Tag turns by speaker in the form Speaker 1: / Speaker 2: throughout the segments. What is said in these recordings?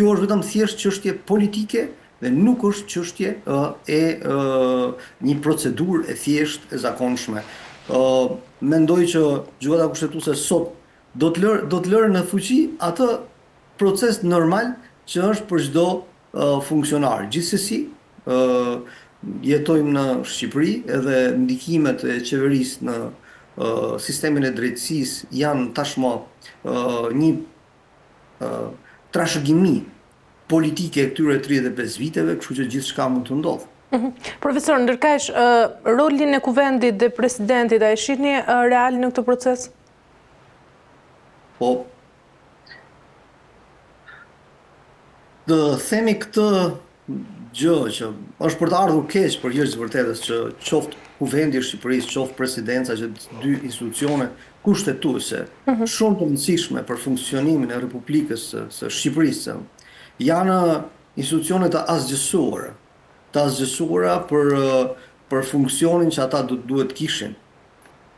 Speaker 1: Kjo është vetëm thjesht çështje politike dhe nuk është çështje e një procedurë e thjeshtë e zakonshme. Mendoj që Gjykata Kushtetuese sot do të lërë do të lërë në fuqi atë proces normal që është për çdo funksionar. Gjithsesi, jetojmë në Shqipëri edhe ndikimet e qeverisë në sistemin e drejtësisë janë tashmë një trashëgimi politike e këtyre 35 viteve, kështu që gjithçka mund të
Speaker 2: ndodhë. Mhm. Profesor, ndërkaq, rolin e kuvendit dhe presidentit, a e shihni real në këtë proces?
Speaker 1: Po, të themi këtë gjë që është për të ardhur keq për hir të së vërtetës që qoftë Kuvendi i Shqipërisë, qoftë Presidenca që dy institucione kushtetuese mm -hmm. shumë të rëndësishme për funksionimin e Republikës së, së Shqipërisë, janë institucione të asgjësuara, të asgjësuara për për funksionin që ata do duhet të kishin.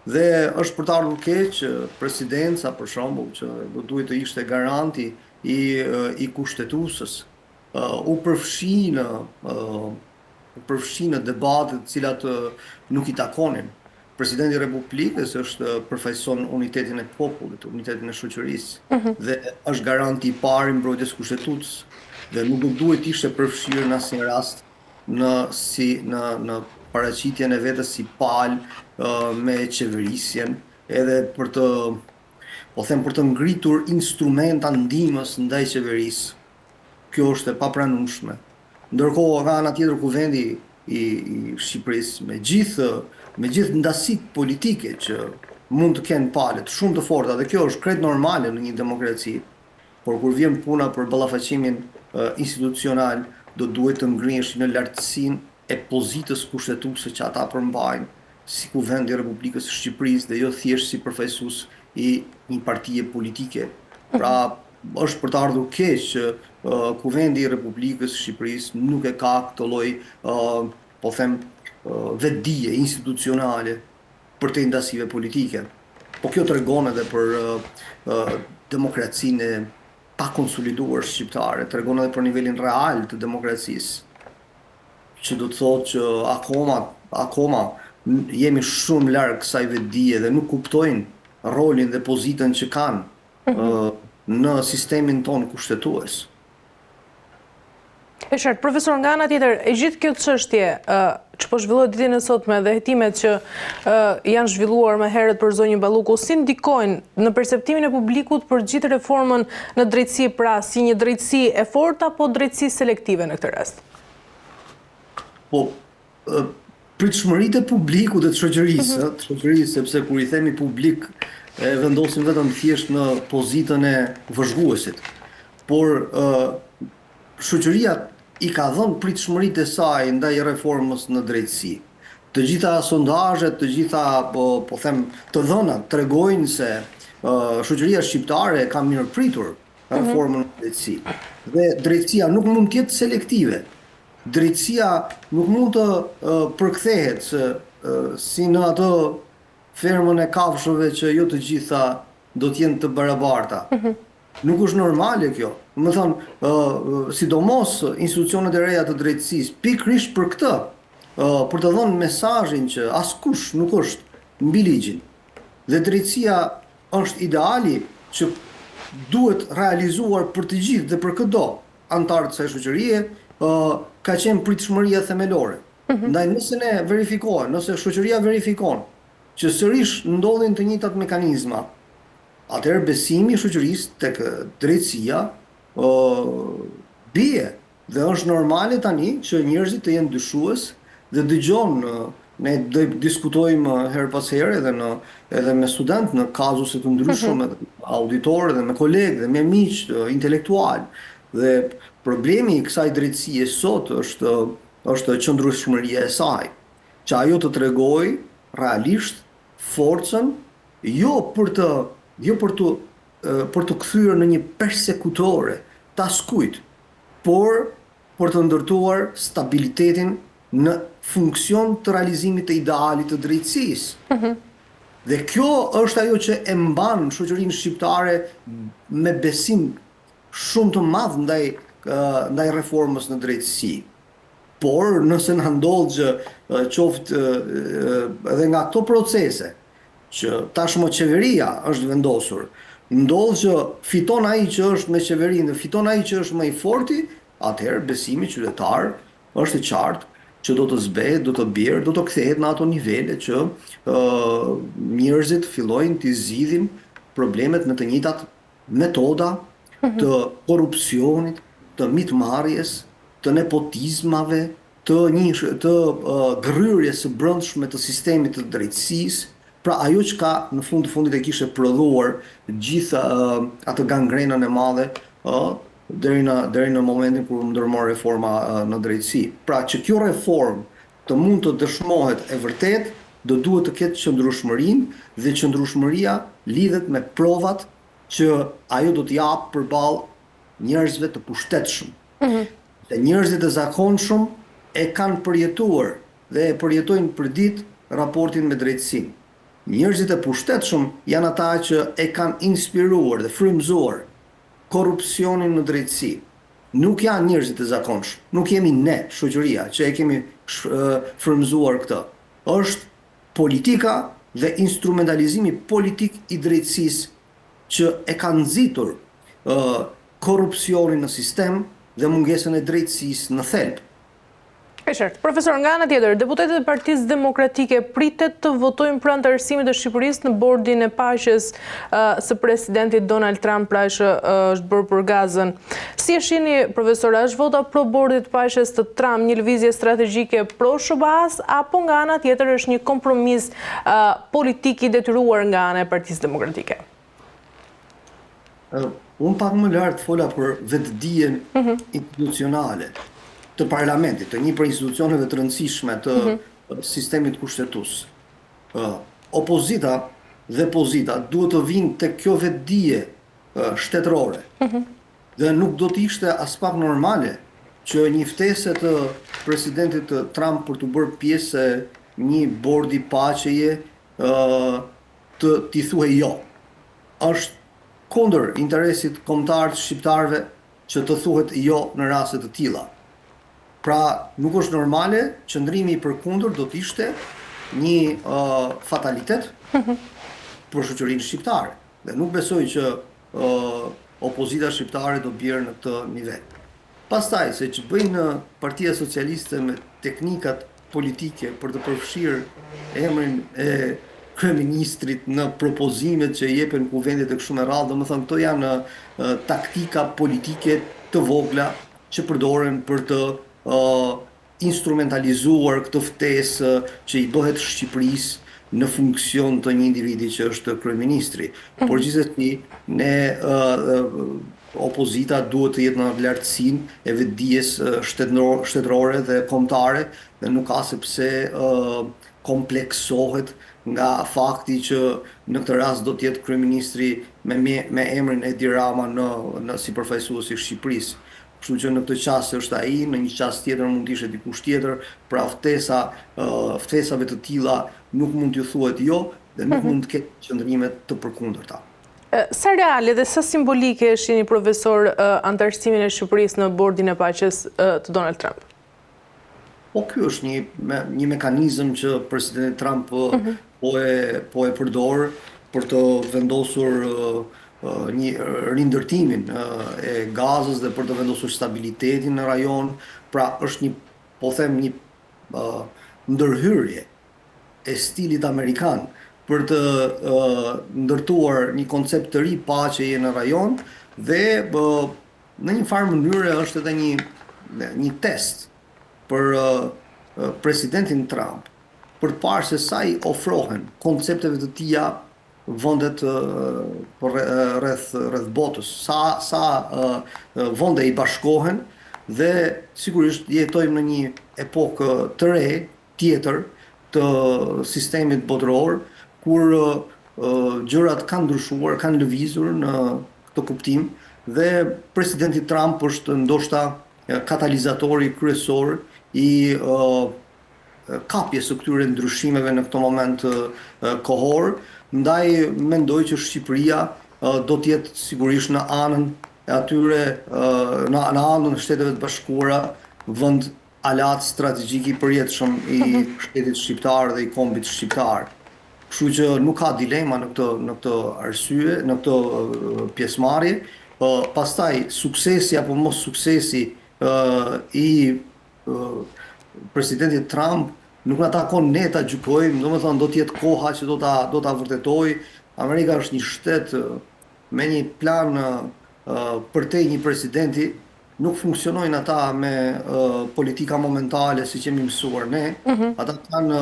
Speaker 1: Dhe është për të ardhur keq që presidenca për shembull që do duhet të ishte garanti i i kushtetutës u përfshi në u përfshi në debate të cilat nuk i takonin. Presidenti i Republikës është përfaqëson unitetin e popullit, unitetin e shoqërisë mm -hmm. dhe është garanti i parë i mbrojtjes kushtetutës dhe nuk do duhet të ishte përfshirë në asnjë rast në si në në paraqitjen e vetes si palë me qeverisjen edhe për të po them për të ngritur instrumenta ndihmës ndaj qeverisë. Kjo është e papranueshme. Ndërkohë nga ana tjetër Kuvendi i, i Shqipërisë me gjithë me gjithë ndasitë politike që mund të kenë palët shumë të forta dhe kjo është krejt normale në një demokraci, Por kur vjen puna për ballafaqimin institucional, do duhet të ngriheshin në lartësinë e pozitës kushtetuese që ata përmbajnë si Kuvend i Republikës së Shqipërisë dhe jo thjesht si përfaqësues i një partie politike. Pra, është për të ardhur keq që Kuvendi i Republikës së Shqipërisë nuk e ka këtë lloj, po them, vetëdije institucionale përtej ndasive politike. Po kjo tregon edhe për demokracinë e pakonsoliduar shqiptare, tregon edhe për nivelin real të demokracisë, që do të thotë që akoma, akoma jemi shumë larg kësaj vetëdije dhe nuk kuptojnë rolin dhe pozitën që kanë mm -hmm. në sistemin tonë kushtetues.
Speaker 2: E qartë, profesor, nga ana tjetër, e gjithë kjo çështje që po zhvillohet ditën e sotme dhe hetimet që janë zhvilluar më herët për zonjën Balluku, si ndikojnë në perceptimin e publikut për gjithë reformën në drejtësi, pra si një drejtësi e fortë apo drejtësi selektive në këtë rast?
Speaker 1: Po, pritshmëritë e publikut dhe të shoqërisë, mm -hmm. të shoqërisë, sepse kur i themi publik e vendosim vetëm thjesht në pozitën e vëzhguesit. Por ë shoqëria i ka dhënë pritshmëritë e saj ndaj reformës në drejtësi. Të gjitha sondazhet, të gjitha po po them të dhënat tregojnë se ë shoqëria shqiptare ka mirëpritur mhm. reformën në drejtësi. Dhe drejtësia nuk mund të jetë selektive. Drejtësia nuk mund të përkthehet se si në atë fermën e kafshëve që jo të gjitha do të jenë të barabarta. Mhm. Nuk është normale kjo. Domethënë, sidomos institucionet e reja të drejtësisë, pikërisht për këtë, për të dhënë mesazhin që askush nuk është mbi ligjin. Dhe drejtësia është ideali që duhet realizuar për të gjithë dhe për këdo. anëtarë të kësaj shoqërie, ka qenë pritshmëria themelore. Mhm. Ndaj nëse ne verifikojmë, nëse shoqëria verifikon që sërish ndodhin të njëjtat mekanizma, atëherë besimi i shoqërisë tek drejtësia ë bie dhe është normale tani që njerëzit të jenë dyshues dhe dëgjon Ne diskutojmë herë pas here edhe në edhe me studentë në kazuse të ndryshme, mm -hmm. auditorë dhe me kolegë dhe me miq intelektualë. Dhe problemi i kësaj drejtësie sot është është qëndrueshmëria e saj, që ajo të tregojë realisht forcën jo për të jo për të për t'u kthyer në një persekutore të askujt, por për të ndërtuar stabilitetin në funksion të realizimit të idealit të drejtësisë. Mm -hmm. Dhe kjo është ajo që e mban shoqërinë shqiptare me besim shumë të madh ndaj ndaj reformës në drejtësi. Por, nëse na ndodh që qoftë edhe nga këto procese, që tashmë qeveria është vendosur, ndodh që fiton ai që është me qeverinë dhe fiton ai që është më i forti, atëherë besimi qytetar është i qartë që do të zbehet, do të bjerë, do të kthehet në ato nivele që njerëzit fillojnë t'i zgjidhin problemet me të njëjtat metoda të korrupsionit, të mitmarrjes, të nepotizmave, të një të gërryerjes së brendshme të sistemit të drejtësisë, pra ajo çka në fund të fundit e kishte prodhuar gjithë atë gangrenën e madhe ë deri në deri në momentin kur u ndërmor reforma në drejtësi. Pra që kjo reformë të mund të dëshmohet e vërtetë, do duhet të ketë qëndrueshmërinë dhe qëndrueshmëria lidhet me provat që ajo do të japë përballë njerëzve të pushtetshëm. Dhe njerëzit e zakonshëm e kanë përjetuar dhe e përjetojnë përditë raportin me drejtësinë. Njerëzit e pushtetshëm janë ata që e kanë inspiruar dhe frymëzuar korrupsionin në drejtësi. Nuk janë njerëzit e zakonshëm, nuk jemi ne, shoqëria, që e kemi frymëzuar këtë. Është politika dhe instrumentalizimi politik i drejtësisë që e ka nxitur korrupsionin në sistem dhe mungesën e drejtësisë në thelb.
Speaker 2: E qartë. Profesor, nga ana tjetër, deputetët e Partisë Demokratike pritet të votojnë pro anëtarësimit të Shqipërisë në bordin e paqes së presidentit Donald Trump, pra që është bërë për Gazën. Si e shihni, profesor, a është vota pro bordit të paqes të Trump një lëvizje strategjike pro SHBA-s apo nga ana tjetër është një kompromis politik i detyruar nga ana e Partisë Demokratike?
Speaker 1: Unë pak më lart fola për vetëdijen institucionale të parlamentit, të një prej institucioneve të rëndësishme të sistemit kushtetues. Opozita dhe pozita duhet të vinë tek kjo vetëdije shtetërore. Dhe nuk do të ishte aspak normale që një ftese të presidentit Trump për t'u bërë pjesë e një bordi paqeje të t'i thuhej jo. Është kundër interesit kombëtar të shqiptarëve që të thuhet jo në raste të tilla. Pra, nuk është normale, qëndrimi i përkundër do të ishte një uh, fatalitet për shoqërinë shqiptare. Dhe nuk besoj që uh, opozita shqiptare do bjerë në këtë nivel. Pastaj, se ç'bëjnë Partia Socialiste me teknikat politike për të përfshirë emrin e kryeministrit në propozimet që jepen kuvendit e kështu me radhë, domethënë këto janë taktika politike të vogla që përdoren për të instrumentalizuar këtë ftesë që i bëhet Shqipërisë në funksion të një individi që është kryeministri. Por gjithsesi ne opozita duhet të jetë në lartësinë e vetëdijes shtetërore dhe kombëtare dhe nuk ka se pse kompleksohet nga fakti që në këtë rast do të jetë kryeministri me me emrin Edi Rama në në si përfaqësues i Shqipërisë. Kështu që në këtë çast është ai, në një çast tjetër mund të ishte dikush tjetër, pra ftesa, ftesave të tilla nuk mund t'ju thuhet jo dhe nuk mund të ketë qëndrime të përkundërta.
Speaker 2: Sa reale dhe sa simbolike e shihni profesor anëtarësimin e Shqipërisë në bordin e paqes të Donald Trump?
Speaker 1: Po ky është një me, një mekanizëm që presidenti Trump po e po e përdor për të vendosur një rindërtimin e Gazës dhe për të vendosur stabilitetin në rajon. Pra është një, po them një ndërhyrje e stilit amerikan për të ndërtuar një koncept të ri paqeje në rajon dhe në një farë mënyre është edhe një një test për presidentin Trump për të parë se sa i ofrohen koncepteve të tija vendet për rreth rreth botës, sa sa vende i bashkohen dhe sigurisht jetojmë në një epokë të re, tjetër të sistemit botëror, kur gjërat kanë ndryshuar, kanë lëvizur në këtë kuptim dhe presidenti Trump është ndoshta katalizatori kryesor i kapjes së këtyre ndryshimeve në këtë moment kohor, ndaj mendoj që Shqipëria do të jetë sigurisht në anën e atyre në në anën e Shteteve të Bashkuara, vend aleat strategjik i përjetshëm i shtetit shqiptar dhe i kombit shqiptar. Kështu që nuk ka dilema në këtë arsye, në këtë pjesëmarrje. Pastaj suksesi apo mos suksesi i presidentit Trump nuk na takon ne ta gjykojmë, domethënë, do të jetë koha që do ta vërtetojë. Amerika është një shtet me një plan përtej një presidenti, nuk funksionojnë ata me politika momentale si që jemi mësuar ne. Ata kanë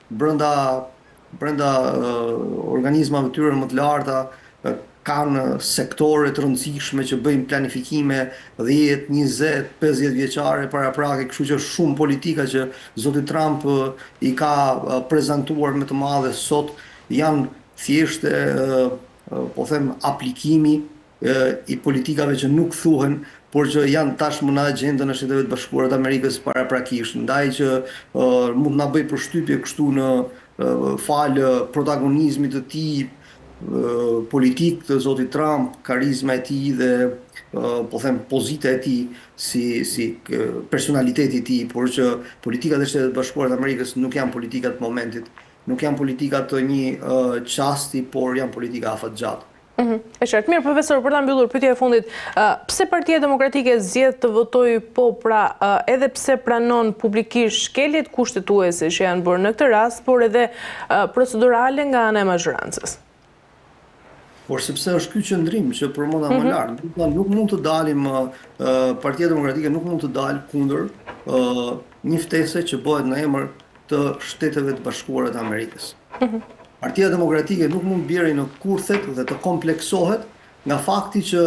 Speaker 1: brenda organizmave tyre më të larta, kanë sektore të rëndësishme që bëjnë planifikime 10, 20, 50 vjeçare paraprake, kështu që shumë politika që zoti Trump i ka prezantuar me të madhe sot janë thjesht, po them, aplikimi i politikave që nuk thuhen, por që janë tashmë në agjendën e Shteteve të Bashkuara të Amerikës paraprakisht. Ndaj që mund të na bëj përshtypje kështu në falë protagonizmit të tij politik të zotit Trump, karizma e tij dhe, po them, pozita e tij si personaliteti i tij, por që politikat e Shteteve të Bashkuara të Amerikës nuk janë politika të momentit, nuk janë politika të një çasti, por janë politika afatgjatë.
Speaker 2: E qartë. Mirë, profesor, për ta mbyllur, pyetja e fundit, pse Partia Demokratike zgjedh të votojë po, pra, edhe pse pranon publikisht shkeljet kushtetuese që janë bërë në këtë rast, por edhe procedurale nga ana e mazhorancës?
Speaker 1: Por sepse është ky qëndrim që përmenda më lart, nuk mund të dalim, Partia Demokratike nuk mund të dalë kundër një ftese që bëhet në emër të Shteteve të Bashkuara të Amerikës. Partia Demokratike nuk mund bjerë në kurthet dhe të kompleksohet nga fakti që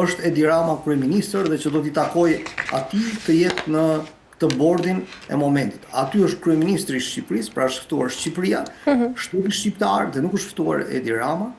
Speaker 1: është Edi Rama kryeministër dhe që do t'i takojë atij të jetë në këtë bordin e momentit. Aty është kryeministri i Shqipërisë, pra është ftuar Shqipëria, shteti shqiptar dhe nuk është ftuar Edi Rama.